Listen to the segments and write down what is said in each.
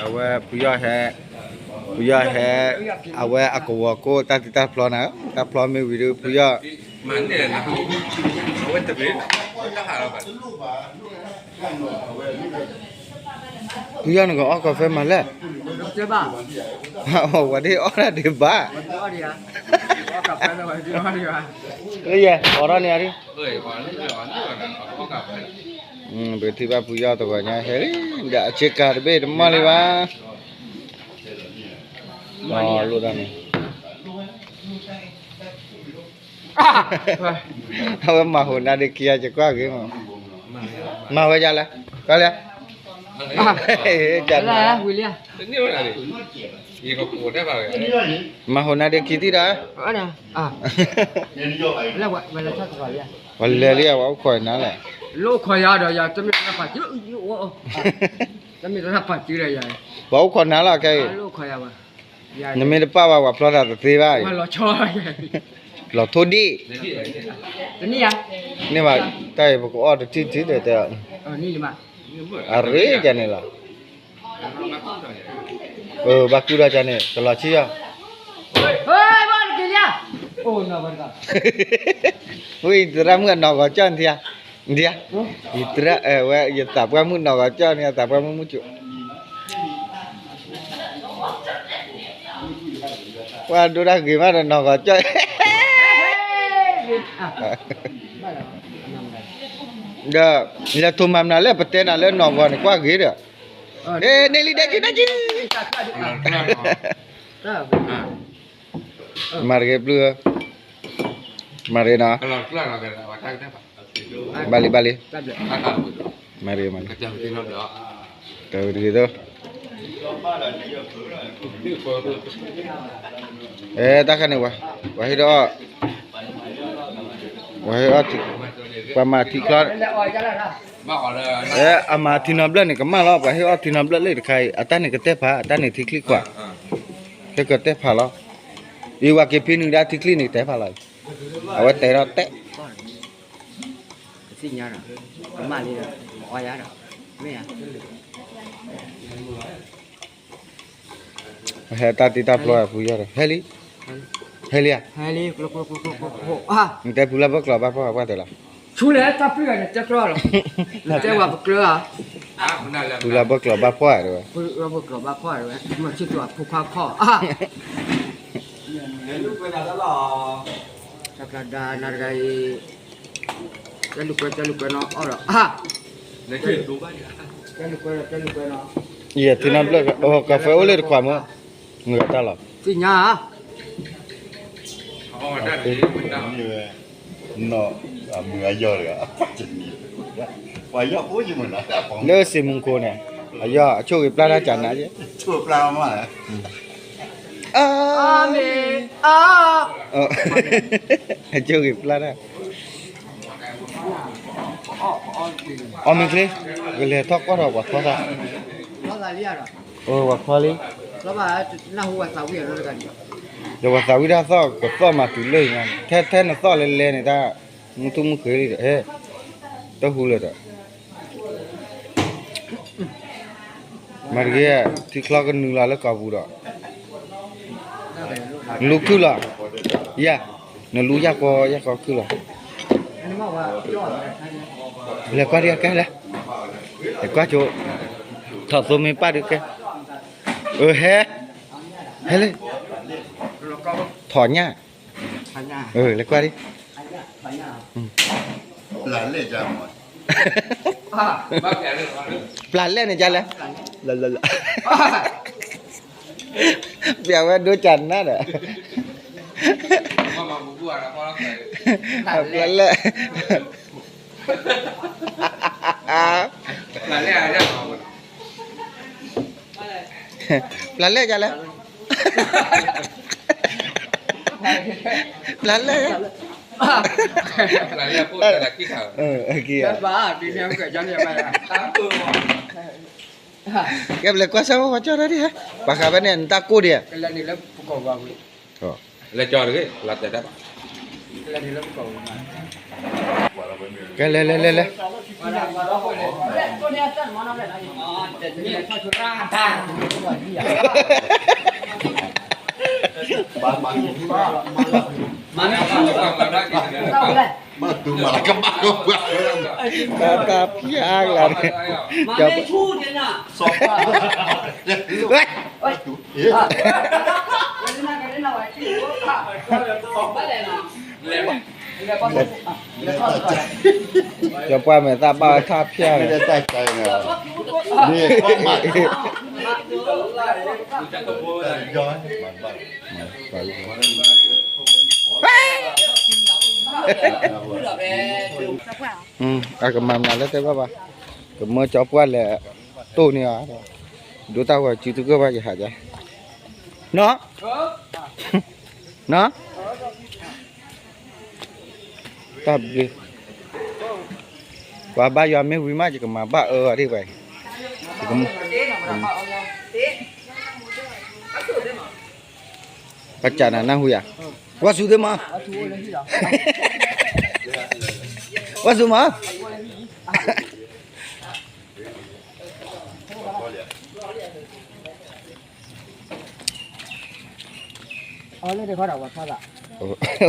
အဝဲဖုယီၢ်ဟဲ, ဖုယီၢ်ဟဲ, အဝဲအကဝီၤကိၣ်တၢ်တံၢ်တၢ်ဖျီနၤ, တၢ်ဖျီမ့ၢ်ဝံၤဒီးဖုယီၢ်, ဖုယီၢ်နကအီၣ်ကီၢ်ဖဲမၤလဲၣ်, ဝဲဒၣ်အီၣ်ဒၣ်ဒံးဘၣ်, လၢယဲ အီၣ်ထီၣ်န့ၣ်ဧါဒံး, ပကထံၣ်ဘၣ်ဖုယီၢ်တဂီၤညါဟဲလံ, ဒီးအဆ့ကၤတဘ့ၣ်တမီၢ်လံဘၣ်, လိၣ်တၢ်န့ၣ် အဝဲမၤဟိးနါဒ့ခံဂၤ ယကွၢ်ဂ့ၤမး, မၤဝဲဒ်လဲၣ်, ကွၢ်လၢ, ဒ်လဲၣ်, မၤဟိးနါဒ့ခံတံၢ်ဒီး, ပှၤလဲၤလံ ပှၤအိၣ်ခိးနၤလဲၣ်, ပှၤအိၣ်ခိးနၤလီၤခဲအံၤ, နမ့ၢ်တပာ်ဘၣ် ပှၤဖျီသးတသ့ဘၣ်အံၤ, လီၤထိၣ်ဒံၣ်, န့ၢ်ဘၣ်, တၢ်အံၤပကအီၣ်တထံၣ်ထံၣ်ဒီးတဲ, အရ့ဒ်န့ၣ်လီၤ, ဘၣ်ကုၢ်ဒီးကန့ၣ် ကလီၤဆံယီၤ, ဝံသရၣ်မုၣ်အနီၢ်ဂီၤကၠီၣ်နထံဧါ, နထံဧါ, ဝဲ ယသးပှၢ်မုၣ်နီၢ်ဂီၤကၠီၣ်န့ၣ် သးပှၢ်မုၣ်မုၣ်ကၠိ, ပှၤဒိတၢ်ဂ့ၤမးဒီးနီၢ်ဂီၤကၠီၣ်, ဒီး လဲၤထိးမၤမနုၤလဲၣ် ပတဲနၤလၢနီၢ်ဂီၤန့ၣ် ကွၢ်ဂ့ၤဒီး, န့ၣ်လံ ဒဲကံဒဲကံ, မၤတဂ့ၤပျုၢ်ဧၢ, မၤတဂ့ၤနီၤ, ဘၣ်လံဘၣ်လံ, မၤတဂ့ၤမၤတဂ့ၤ, တဂ့ၤတဂ့ၤ, အဲ တၢ်ခါန့ၣ် ပှၤဟ့ၣ်ဒီးအီၣ်, ပှၤဟ့ၣ်အီၣ်, ပှၤမၤထံချီ, အဲ အမၤထံနီဘျၢၣ်န့ၣ် ကမၣ်လီၤ, ပှၤဟ့ၣ်အီၣ်ထံနီဘျၢၣ်လၢတခါအံၤ အတၢ်န့ၣ်ကတဲဖး, အတၢ်န့ၣ်ထံချံခွး, ကကတဲဖးလီၤ, အံၤဝဲက့ၤဖံနုာ်ဒၣ်ထံချံန့ၣ် တဲဖးလီၤ, အဝဲတဲထီၣ်တဲ ကသ့ၣ်ညါဒီး ကမၣ်လံဒီး အီယၤဒီး မ့ၢ်ဧါ, ဟဲတၢ်တံၢ်တၢ်ဖျီဖုယီၢ်ဒီး ဟဲလံ, ဟဲလံဧါ, နတဲဖုလၢဘၢၣ်ကျီၤဘၣ်ဖှီၣ်ပှၢ်တဲလီၤ, ဆူလဲၣ်တၢ်ပျုၢ်ဂၤန့ၣ် တဲကျီလီၤ, နတဲဝဲပကျၢၤဧါ, ဖုလၢဘၢၣ်ကျီၤဘၣ်ဖှီၣ်တဲဝဲ, ဖုလၢဘၢၣ်ကျီၤဘၣ်ဖှီၣ်တဲဝဲ မ့ၢ်ဆ့ၣ်တူာ်ဖိခွါခီၣ် တၢ်ကျါဒါနၤတဂၤအံၤ, တဲလူၤကွဲ တဲလူၤကွဲနီၤ အီၣ်ဒီး, ယဲၢ်ထံနီဘျၢၣ် ကီၢ်ဖဲအိၣ်လၢတခွးမ့ၢ်, မုၢ်ဂၤတၢ်လီၤ, သ့ၣ်ညါဧါ, လၢစံၣ်မူခိၣ်န့ၣ်, အယီၢ်အဆိၣ်ဂ့ၤပျၢ်တၢ်ကနးယဲၢ်, အဆိၣ်ဂ့ၤပျၢ်တၢ်, အီၣ်မ့ၢ်ချ့, ကလဲၤထီၣ်ကွၢ်ထီၣ်ပှၤဖီသး, ပှၤဖီလံ, ဒီးပှၤသးဝံၣ်တၢ်သီၣ် ကသီၣ်မၤတုၤလၢညါ, ထဲထဲနသီၣ်လဲၤလဲၤန့ၣ် တၢ်မုၢ်ထူၣ်မုၢ်ဃ့လံဒီး, တဟူလၢၤဒီး မၤတဂ့ၤ, ထံချီကနုာ်လီၤလၢကီၢ်ပူၤဒီး, လူၤခုၣ်လီၤ, ယၤ, နလူၤယၢ်ကီယၢ်ကီခုၣ်လီၤ, လဲၤကွၢ်ဒံးကဲလဲၣ်, လဲၤကွၢ်ဆိ, ထီၣ်သိမ့ၢ်ပၢ်ဒုးကဲ, အဟဲ, ဟဲလၢ, ထီၣ်ညၣ်, လဲၤကွၢ်ဒံး, ပျၢ်လဲၣ်န့ၣ်ဒ်လဲၣ်, ပျၢ်ဝဲဒိကနၣ်ဒီး, ပျၢ်လဲၣ်, ပျၢ်လဲၣ်ဒ်လဲၣ်, ပျၢ်လဲၣ်, ကဲပလဲၤကွၢ်ဆၢဝဲပှၤကၠီၣ်တၢ်ဒံးဟဲ, ပှၤဃးဖဲန့ၣ် နတၢ်ကိၢ်ဒံးဧါ, လဲၤကၠီတဂ့ၤ လီၤတဲာ်တၢ်ဘၣ်, လၢပကီၢ်ပူၤမး, ပှၤလီၤ ကဲ လဲၤ လဲၤ လဲၤ လဲၤ ဘၣ်တူၢ်မၤလၢကဘၣ်ကဘၣ် တၢ်ဖၠၣ်လၢ ကၠီပှၢ်မဲာ်သၣ်ဘၣ်ဝဲထၣ်ဖၠၣ်န့ၣ် အကမၤမနုၤလၢတဲဘၣ်ဘၣ်, ကမၢကၠီပှၢ်လဲၤတိၢ်န့ၢ်အီၤ, ဒိတၢ်ဂီၤစုတဂၢၢ်ဘၣ်ယဟးယါ, နီၢ်, နီၢ်, တၢ်ဘျုး, ပှၤဘါယွၤမ့ၢ်ဝံၤမး ယကမၤဘၣ်အၢအီၤဒ်ဘၣ်အံၤ, ယကမၢ ပစံးနၤနၢ်ဟူယၤ, ဝါစူၤသ့မး, ဝါစူၤမး, ဝံၤမးတထံၣ်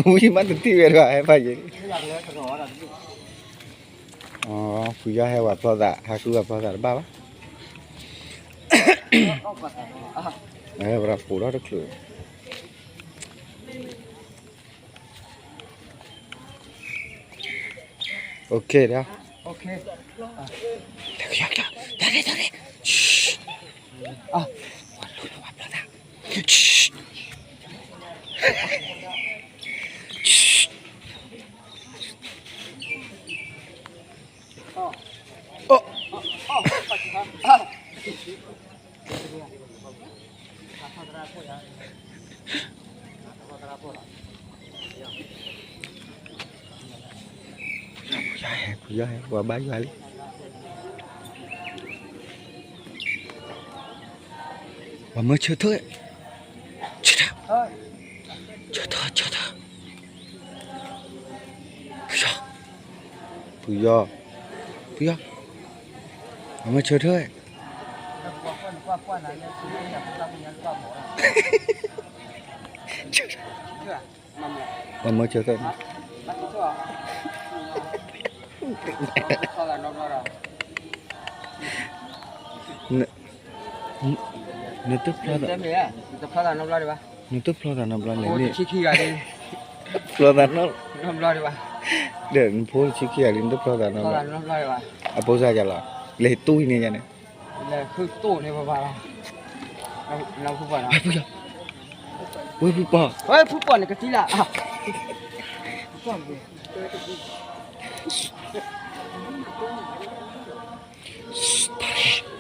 ဝဲဒီးဟဲဖးယံၤ, ဖုယီၤဟဲဝဲဖျီသး ဟးဃုဝဲဖျီသးတဘၣ်ဘၣ်, ပှၤပိာ်ထီၣ်တချုး OK ဒီး, ဖုယီၤဟဲ ဖုယီၤဟဲ ပှၤဘါယွၤလံ, ပှၤမၢဆၢထၢၣ်, ဆၢထၢၣ်, ဆၢထၢၣ် ဆၢထၢၣ်, ဖုယီၤ, ဖုယီၤ, ဖုယီၤ, ပှၤမၢဆၢထၢၣ် ပှၤမၢဆၢထၢၣ်, နတဖျီသး, နတဖျီသးနီတဘျီလဲၣ်န့ၣ်, ဖျီသးနီတဘျီ, ဒီးနဖိတဆံခံဂၤလံ နတဖျီသးနီတဘျီ, အဖိစၢ်ယၤလီၤ, လဲၤတူၢ်အံၤန့ၣ်ယၤန့ၣ်, လဲၤဃုတိၢ်န့ၣ်ပဘၣ်လီၤ, ဖုယီၤ, ဝဲဖုပီၢ်, ဝဲဖုပီၢ်န့ၣ်ကသံလၢ်,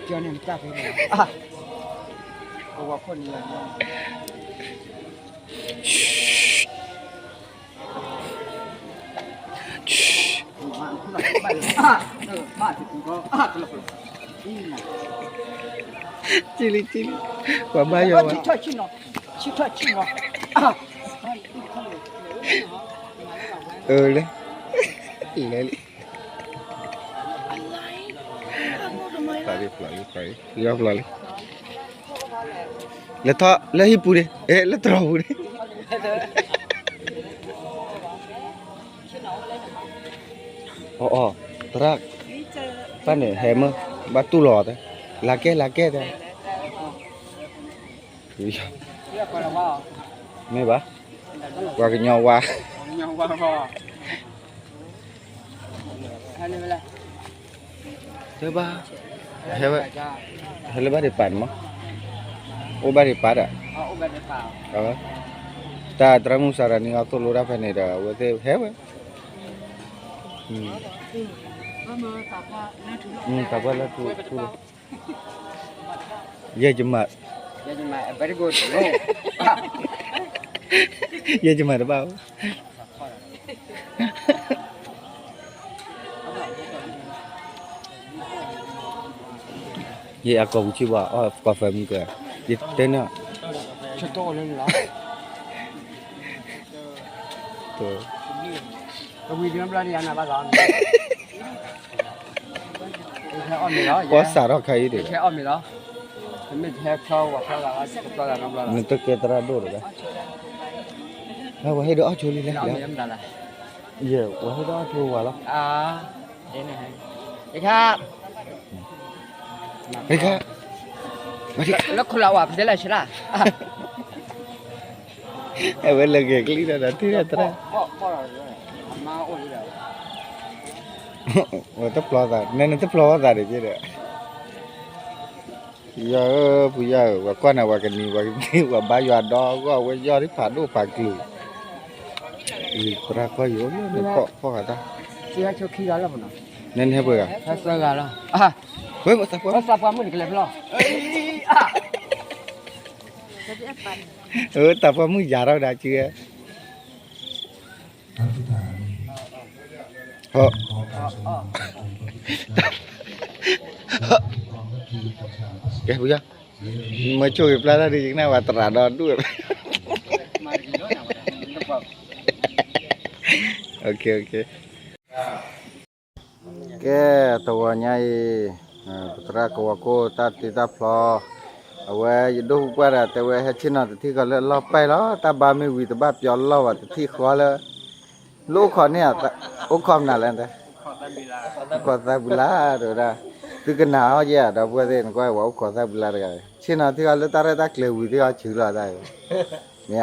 ကၠီန့ၣ်မတၢ်ဖဲန့ၣ်, ကဝီၤခိၣ်န့ၣ် ကလီကလီ, ပှၤဘါယွၤဝဲ, အၢ လဲၤ, လဲၤလံ, ဖျိးလံ ဖျိးလံ ဖျိးလံ, လဲၤထီၣ်လၢဟံၣ်ပူၤန့ၣ်, အဲ လၢတြီၤပူၤန့ၣ် အီၣ်အီၣ် သရၣ်, တၢ်န့ၣ်ဟဲမ့ၢ် ဘၣ်တူၢ်လီၤတဲ, လၢကဲ လၢကဲတဲ, မ့ၢ်ဘၣ်, ပှၤကညီဝါ, တဲဘၣ်, ဟဲဝဲ, ဟဲလၢဘၣ်ဒံးပာ်န့ၣ်မး, အိၣ်ဘၣ်ဒံးပာ်ဒီး, တၢ်သရၣ်မုၣ်စၤရၤနံၤအီၤသိၣ်လိတၢ်ဖဲန့ၣ်ဒီး အဝဲသ့ၣ်ဟဲဝဲ, တၢ်ပှၢ်လၢထူထူလီၤ, ယဲယမၤ, ယဲယမၤတဘၣ်, ယအကိာ်ပူၤဆံးဘၣ်, အီၣ်ကီၢ်ဖၢမံၤကွဲ, ယတဲန့ၣ်, ဆၢကတီၢ်လၢန့ၣ်လီၤ, တ ဝံၤဒ်ဘျီန့ၣ် ယနၢ်ဘၣ်လီၤ, ပှၤစးထီၣ်ခါအံၤဒီး, နတကဲသရၣ်ဒိၣ်တဂၤ, ဝဲဟ့ၣ်ဒီးအီၣ်ဆိလံလဲၣ်, ယဲ ဝဲဟ့ၣ်ဒီးအီၣ်ဆိဝဲလီၤ, လၢခိၣ်လၢဝါပတဲလၢဆလၢ, အဝဲလဲၤဂဲၤကလံၣ်ဒီးဒီးထံၣ်ဒီးသရၣ်, ဝဲတဖျီသး နဲနတဖျီဝဲသးဒီးက့ဒီး, ယၤဧၢ ပူၤယၤဧၢ ပှၤကွၢ်န့ၣ် ပှၤကနံၤ ပှၤကနံၤ ပှၤဘါယွၤဒီဂီၢ် ဝဲယီၢ်ဒ်ဖးဒိၣ်ဖးကလုာ်, သရၣ်ကွၢ်ယိၤလၢန့ၣ်ဖီၣ်ဃာ်တၢ်, နဲနဟဲပှဲၤဂၤ, သၢဂၤလီၤ, ဝဲသးပှၢ်မုၣ်န့ၣ်ကလဲၤဖဲလီၤ, သးပှၢ်မုၣ်ယၤထီၣ်ဝဲဒၣ်စု ကဲပူၤယၤ, မ့ၢ်ဆိၣ်ဂ့ၤပျၢ်တၢ်ဒီး ယကနၣ်ဝဲသရၣ်ဒီဒူၣ်, ကဲ တဂီၤညါအံၤ ပသရၣ်ကဝီၤကိၢ်တၢ်တ့တၢ်ဖျီ, အဝဲယဒိၣ်ပှၢ်ဒီး တဲဝဲဟဲဆ့ၣ်နီၤတထံၣ်ဃီလၢအလီၢ်ပဲၢ်လီၤ, တၢ်ဘါမ့ၢ်ဝံၤတဘၣ်ပျီလီၢ်ဘၣ် တထံၣ်ဃီလၢ လၢအိၣ်ခိးန့ၣ်, အိၣ်ခိးမနုၤလဲၣ်, အိၣ်ခိးသးဘုလါ တဲဝဲဒၣ်, သုကနၣ်အီၤယဲ ဒီပုၢ်ဝဲၢ်သ့ၣ် နကွၢ်ဝဲအိၣ်ခိးသးဘုလါတဂၤ, ဆ့ၣ်နီၤထံၣ်ဃီလၢတၢ်ရဲၣ်တၢ်ကျဲၤဝံၤသ့ၣ်အီၤဆူလီၤတၢ်, မ့ၢ်ဧါ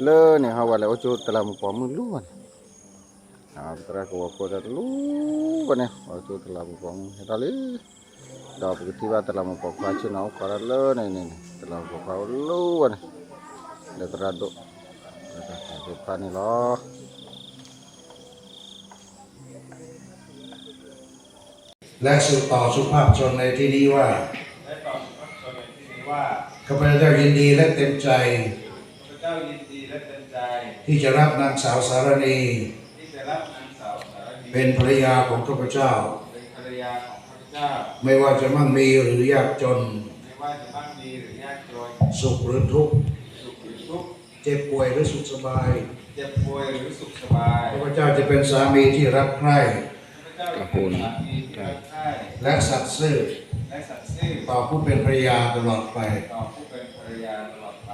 လၢန့ၣ်ဟီဝဲလဲၤအိၣ်ကၠိတလးမူးပိာ်မုၣ်လူၤဘၣ်န့ၣ်, ပသရၣ်ကဝီၤကိၢ်တၢ်တလူၤဘၣ်န့ၣ် အိၣ်ကၠိတလးမူးပိာ်မုၣ်ဟဲထီၣ်လံ, ဒီးပကထံၣ်ဘၣ်တလးမူးပိာ်ခွါဆ့ၣ်နီၤအိၣ်ခိးတၢ်လၢန့ၣ်န့ၣ်န့ၣ် တလးမူးပိာ်ခွါအိၣ်လူၤဘၣ်န့ၣ်, ဒီးသရၣ်ဒိၣ်, သ့ၣ်တဖၣ်န့ၣ်လီၤ. และสืบต่อสุภาพชนในที่นี้ว่า ข้าพเจ้ายินดีและเต็มใจ ข้าพเจ้ายินดีและเต็มใจ ที่จะรับนางสาวสาราณี ที่จะรับนางสาวสาราณี เป็นภรรยาของข้าพเจ้า เป็นภรรยาของข้าพเจ้า ไม่ว่าจะมั่งมีหรือยากจน ไม่ว่าจะมั่งมีหรือยากจน สุขหรือทุกข์ สุขหรือทุกข์ เจ็บป่วยหรือสุขสบาย เจ็บป่วยหรือสุขสบาย ข้าพเจ้าจะเป็นสามีที่รักใคร่ ข้าพเจ้าจะเป็นสามีที่รักใคร่ และสัตย์ซื่อ และสัตย์ซื่อ ต่อผู้เป็นภรรยาตลอดไป ต่อผู้เป็นภรรยาตลอดไป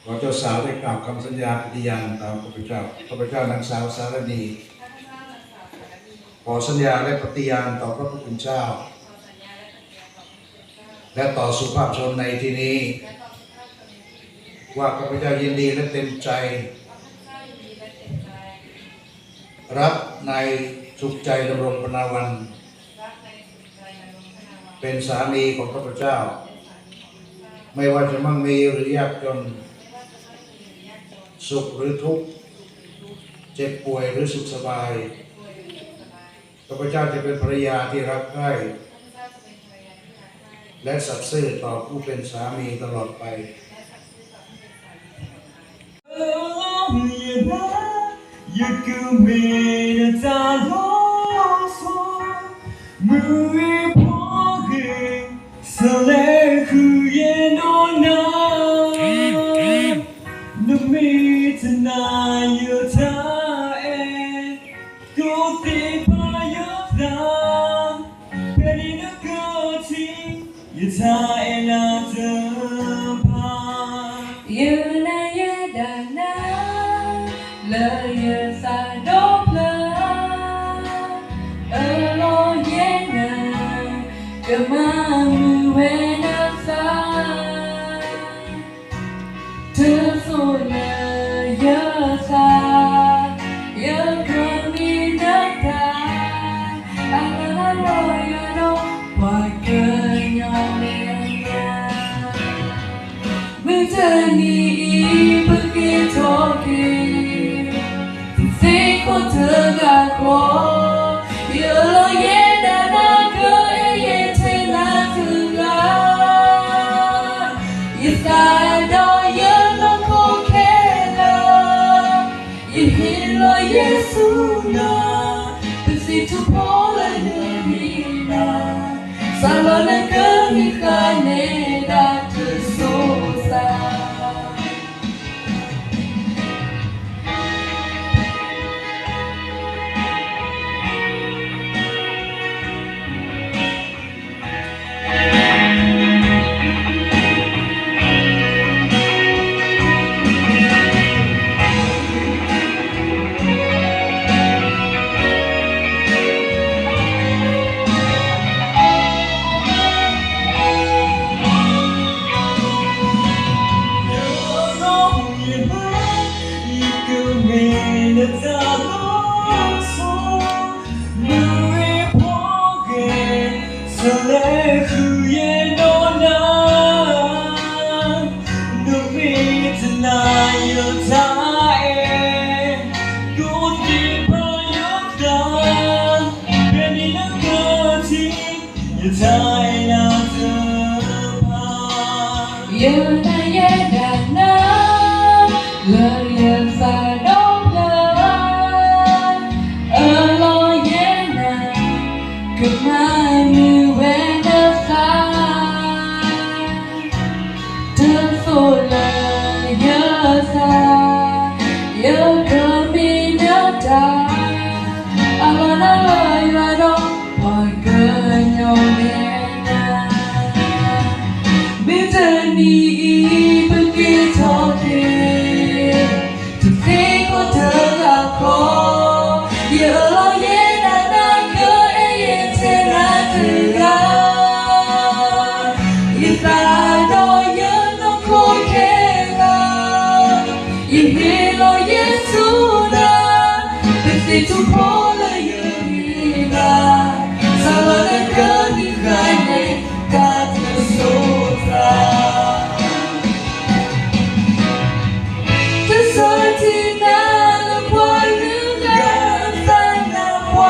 ขอเจ้าสาวได้กล่าวคำสัญญาปฏิญาณตามข้าพเจ้า ข้าพเจ้านางสาวสาราณี ขอสัญญาและปฏิญาณต่อพระผู้เป็นเจ้า และต่อสุภาพชนในที่นี้ ว่าข้าพเจ้ายินดีและเต็มใจ รับนายสุขใจดำรงพนาวัน เป็นสามีของข้าพเจ้า ไม่ว่าจะมั่งมีหรือยากจน สุขหรือทุกข์ เจ็บป่วยหรือสุขสบาย ข้าพเจ้าจะเป็นภรรยาที่รักใคร่ และสัตย์ซื่อต่อผู้เป็นสามีตลอดไป ယကမ့ၢ်နတၢ်လီၤဆီ မုၢ်ဂ့ၤဖီဂ့ၤ ဆၢလဲၤဃုာ်ယဲနီၢ်နၤ, နမ့ၢ်တနာ်ယတၢ်အဲၣ် ကီသ့ၣ်ဖးယသး, ဖဲန့ၣ်နကထံၣ် ယတၢ်အဲၣ်လၢတဖၣ်, ယနာ်ယဲဒၣ်နၤ လၢယသးဒီဖျၢၣ်, အၢၣ်လီၤယဲနၤ ကမၤမုာ်ဝဲနသး တစိၢ်လၢယသး ယကမ့ၢ်နတၢ် အလၤလီၤယနီၢ် ပှၤကညီမဲာ်ညါ မုၢ်တနံၤအံၤ ပက့ၤထီၣ်က့ၤ တသ့ခိၣ်တဂၤဃီ, ယအၢၣ်လီၤယဲဒၣ်နၤ ကအဲၣ်ယဲထဲနၤတဂၤ, ယသးဒီးယနီၢ်ခိခဲလၢာ်, ယဟ့ၣ်လီၤယဲဆူနၤ, ပစံးထီၣ်ပတြၢၤလၢနမံၤနၤ, စးလီၤနကမံၤဃာ်နဲဒၣ်တစိၤစါ. တၢ်အဲၣ်နၤတဖၣ်, ယနာ်ယဲဒၣ်နၤ လၢယသးဒီဖျၢၣ်, အၢၣ်လီၤယဲနၤ ကမၤမုာ်ဝဲနသး တသိးလၢယသး, ယကမ့ၢ်နတၢ်, အလီၤနၤလၢယွၤဒီး ပှၤကညီမဲာ်ညါ, မုၢ်တနံၤအံၤပက့ၤထီၣ်က့ၤ တသ့ခိၣ်တဂၤဃီ, ယအၢၣ်လီၤယဲဒၣ်နၤ ကအဲၣ်ယဲထဲနၤတဂၤ, ယသးဒီးယနီၢ်ခိခဲလၢာ်, ယဟ့ၣ်လီၤယဲဆူနၤ, တသ့ထီၣ်ဖိလၢယဂံၢ်ဘါ, စးလီၤနကနံၣ်ဃါန့ၣ် တၢ်တစိၤသး တဆၢတနၤလၢပှၤလုၢ်ဂၤသးနးပှၤ,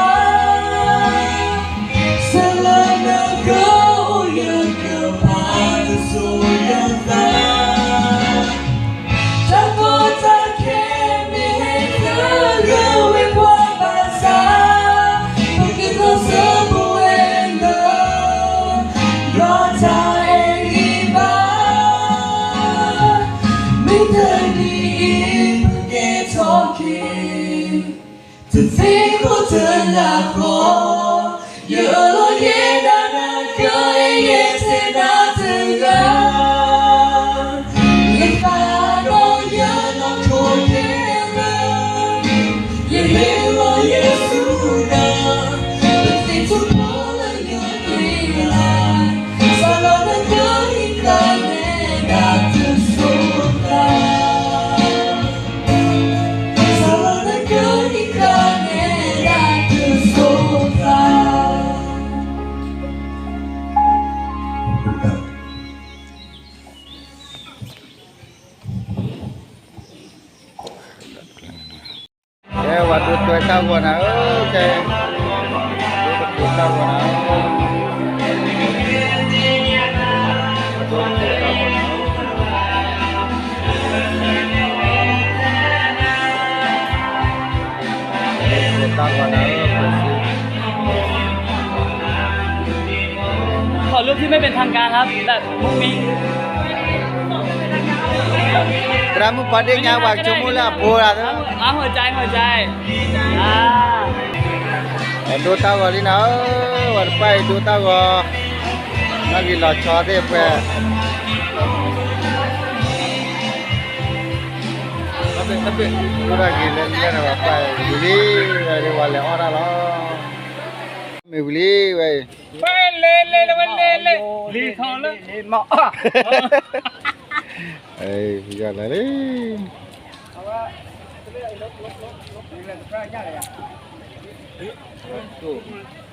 စလၢနကအိၣ်ယကပၤတစိၤယသး, တၢ်ကီတၢ်ခဲမ့ၢ်ဟဲကလၢဝဲပှၤဘၣ်ဆၣ်, ပကသးစၢ်ပဝဲလၢ ဒီးတၢ်အဲၣ်ဂံၢ်ဘါ, မုၢ်တနံၤအံၤပက့ၤထီၣ်က့ၤ တသ့ခိၣ်တဂၤဃီ, ယအၢၣ်လီၤယဲဒၣ်နၤ ကအဲၣ်ယဲထဲနၤတဂၤ, ယသးဒီးယနီၢ်ခိခဲလၢာ်, ယဟ့ၣ်လီၤယဲဆူနၤ, တသ့ထီၣ်ဖိလၢယ စလီၤနကနံၣ်ဃါန့ၣ် တၢ်တစိၤသး, စလီၤနကနံၣ်ဃါန့ၣ် တၢ်တစိၤသး. ကဲ ဝၤဒိတွဲတၢ်ဂီၤနၤဧၢ, ကဲ ဒိတကိးတၢ်ဂီၤနၤဧၢ, ဝၤဒိတကိးတၢ်ဂီၤနၤဧၢ, တၢ်ဂီၤနၤဧၢ, ပစံး ขอรูปที่ไม่เป็นทางการครับ แบบมุ้งมิ้ง သရၣ်မုၣ်ပှၤဒ့ၣ်ညါ ဝၤဆိကမိၣ်လၢအဖိလၢ အ หัวใจ หัวใจ อ่า ဒိတၢ်ဂီၤလံနၤဧၢ, ဝၤတပၢ်အံၤဒိတၢ်ဂီၤ, နီၣ်ဂံၢ်လီၤဆီသ့ၣ်ပှဲၤ, ဒိတၢ်ဂီၤလံဝဲန့ၣ် ဝၤပၢ်အံၤဝံၤလံ, ဝဲဒၣ်ဝၤလဲၤအီၣ်တၢ်လီၤ, မ့ၢ်ဝံၤလံဝဲအံၤ, ဝဲလဲၤလဲၤလဲၤဝဲလဲၤလဲၤ, လံၤထီၣ်လၢ ယၤလၢလံ ထံဒုး, ထံန့ၢ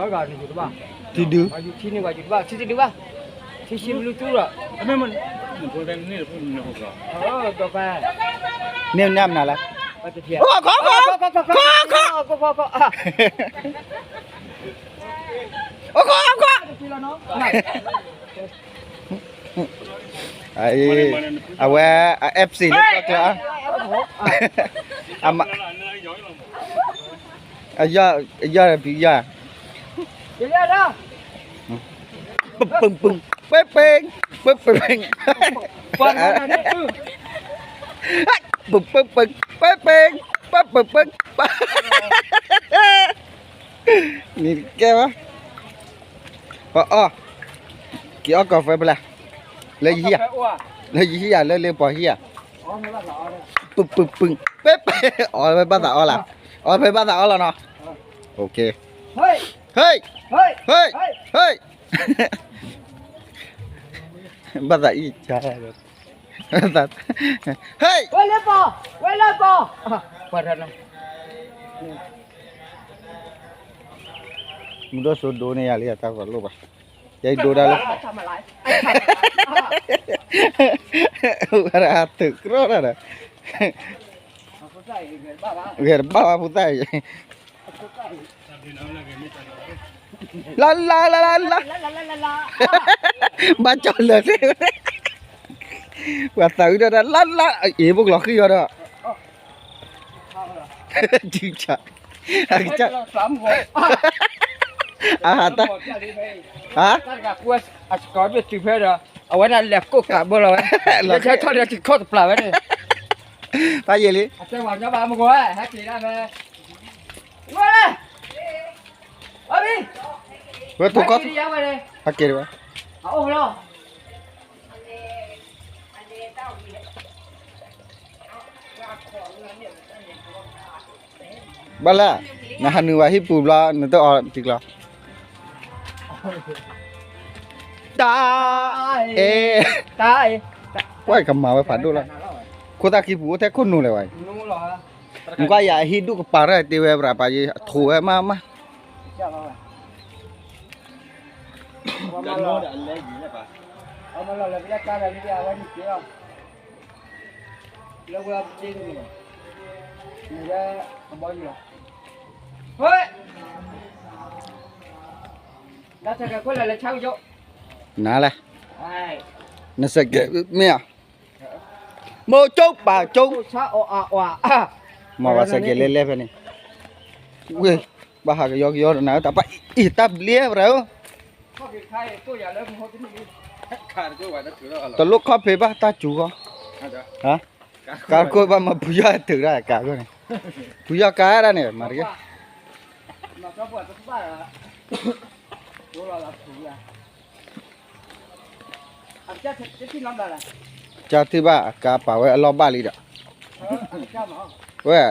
်ဘၣ်ယူၤတဘၣ်, ထံတဒုးဘၣ်, ထံဆံဘလူးတူၢ်ဒီး, န့ၢ်နၢ်မနုၤလဲၣ်, ခီခီခီခီခီခီ, အဝဲ အ FC လၢကီၢ်ချၢ, အမ အယီၢ် အယီၢ် ပယီၢ်, ပပပပပပပပပ, ပပပပပပပပပ, နံၤတကဲဘၣ်, ပအီၣ်, က့ၤအီၣ်ကီၢ်ဖဲဖဲလဲၣ်, လၢယဟံၣ်ဧါ, လၢယဟံၣ်ဧါ လၢလၢပှၤဟံၣ်ဧါ, ပပပပပ, အီၣ်ဝဲဘၣ်သးအီလၢ်, အီၣ်ဖဲဘၣ်သးအီလီၤနီၤ, ဟ့ၣ်, ဟ့ၣ်, ဟ့ၣ်, ဘၣ်သးအံၣ်, ဟ့ၣ်, ဝဲလၢပီၤ, ဝဲလၢပီၤ, ပှၤထီၣ်နီၤ, မုၢ်ဒိၣ်စိဒိန့ၣ်ယၤလံ တၢ်ဂီၤလိၣ်ဘၣ်, ယဒိဒၣ်လၢ, ဝဲဒၣ်အတုးကြီတၢ်ဒီး, ဂဲၤတဘၣ်ဘၣ်ဖိသၣ်အံၤ, လၢလၢလၢလၢလၢ, ဘၣ်ကၠီလၢာ်သ့ၣ်, ပှၤသးအုးဒီးတၢ်လၢလၢ, အ့ၣ် ဖိကလီၤဃံၤအီၤဒီး, က, အဟးတၢ်, ဟါ, အဝဲဒၣ်လဲၤကိးကးဘၢလီၤဝဲ, လဲၤထီၣ်ဒီးထံခီၣ်တပျၢ်ဝဲန့ၣ်, တၢ်ယံာ်လံ, ဝဲ, ဝဲ, ဟဲက့ၤဝဲ, ဘၣ်လၢ, နဟးနုာ်ဝဲဟံၣ်ပူၤဘျီ နတအီၤတံၤကျီ, တၢ်, အဲ, တၢ်, ကွၢ်ကမၤဝဲဖးဒိၣ်လီၤ, ခိၣ်သၣ်ခံပူၤအိၣ်ထဲခိၣ်နူာ်လဲၣ်ဝဲ, နကွၢ်ယၤအဟံၣ်ဒူၣ်ကပၤရၢၢ်တ့ဝဲ ပြးပာ်ယံၤ အထိးဝဲမးမး နၤလဲၣ်, နစဲးကဲးမ့ၢ်ဧါ, မိၢ်ကၠိပၢ်ကၠိ, မ့ၢ်ဘၣ်စဲးကဲးလဲၤလဲၤဖဲန့ၣ်, ဝ့ၢ်, ဘၣ်ဟးကယီကယီဒီးနၤတၢ်ပၢ်အံၤတၢ်ဘျဲၣ်ပရၢဧၢ, တလိၣ်ခီၣ်ဖံးဘၣ်တၢ်စူၤဃီ, ကါတခိၣ်ဘၣ်မၤဖုယီၢ်တုၤဒၣ်ကါတခိၣ်န့ၣ်, ဖုယီၢ်ကါဒၣ်န့ၣ် မၤတက့ၢ် ကၢ်ထံၣ်ဘၣ်အကါပာ်ဝဲအလီၢ်ဘၣ်လံဒီး, ဝဲ,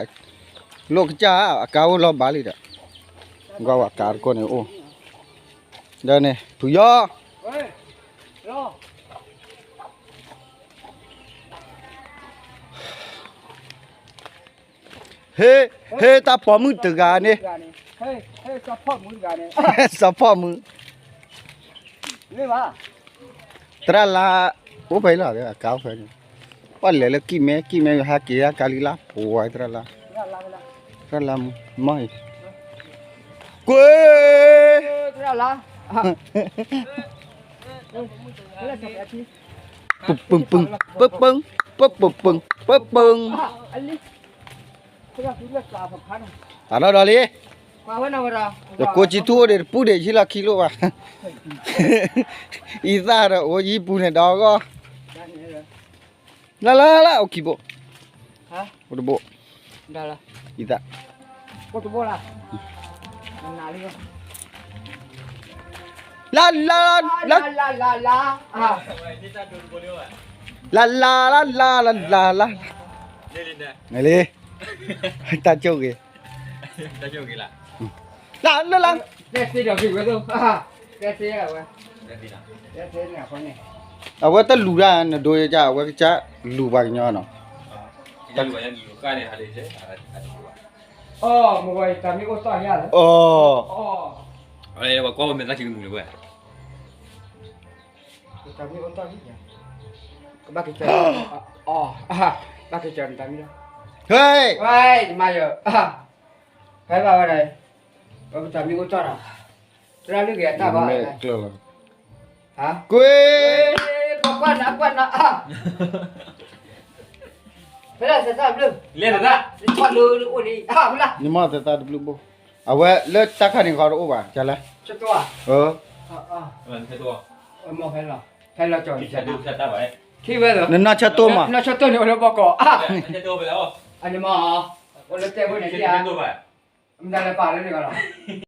လိၣ်ကစၢ်အကါအိၣ်လီၢ်ဘၣ်လံဒီး, ကွၢ်ဝဲကါတခိၣ်န့ၣ်အိၣ်, ဒီးန့ၣ် ဖုယီၢ် ဟ့, ဟ့တၢ်ပိာ်မုၣ်တဂၤန့ၣ်, စီၤဖီၣ်မုၣ်, သရၣ်လါ, အိၣ်ဖဲလီၤ အကါအိၣ်ဖဲန့ၣ်, ပှၤလဲၤလၢကံၣ်မဲ ကံၣ်မဲယဟဲက့ၤဟဲကါလံလါ ပှၤသရၣ်လါ, သရၣ်လါမုၣ်မီၢ်အံၤ, ကွ့ ပပပပပပပပပ, အလီၤဒီးလံ, တကိးကံထူအိၣ်ဒံးတပူၤဒံး ဟံၣ်လီၢ်ခံလိၣ်ဘၣ်, အံသၣ်ဒီးအိၣ်ယံၤပူၤန့ၣ်ဒီးဂီၢ်, လၢလၢလၢ အိၣ်ခံဘိ, အိၣ်တဘိ, အံသၣ် လၢလၢလၢ လၢလၢလၢလၢလၢလၢလၢ, လံ, တၢ်ကၠိၣ်ဂ့ၤ, လၢလၢလၢ, အဝဲတလူၤတၢ်နဒိယက အဝဲကစၢ်လူၤပှၤကညီနီၤ, အီ, ဘၣ်က့ၤ, ဘၣ်က့ၤ, ဟဲ, မၤယၤ, ဖဲဘၣ်ဝဲဒၣ်, ပတၢ်မ့ၢ်အိၣ်တီၢ်ဒီး, သရၣ်လုၢ်ဂ့ၤအတၢ်ဘၣ်, ကွ့, ကွၢ်နၤ ကွၢ်နၤ, ဖဲဒၣ်သဲးသၣ်ဘျုး, လၢသဲးသၣ်, နမ့ၢ်သဲးသၣ်တဘျုးဘိ, အဝဲလၢတၢ်ခါန့ၣ်ဃီတအိၣ်ဘၣ် ကလဲၣ်, နနီၢ်ဆၢတိၢ်မး, နနီၢ်ဆၢတိၢ်န့ၣ်အိၣ်လၢဘီကီး, မ့ၢ်, မတၤလဲၤပာ်လၢန့ၣ်လီၤ,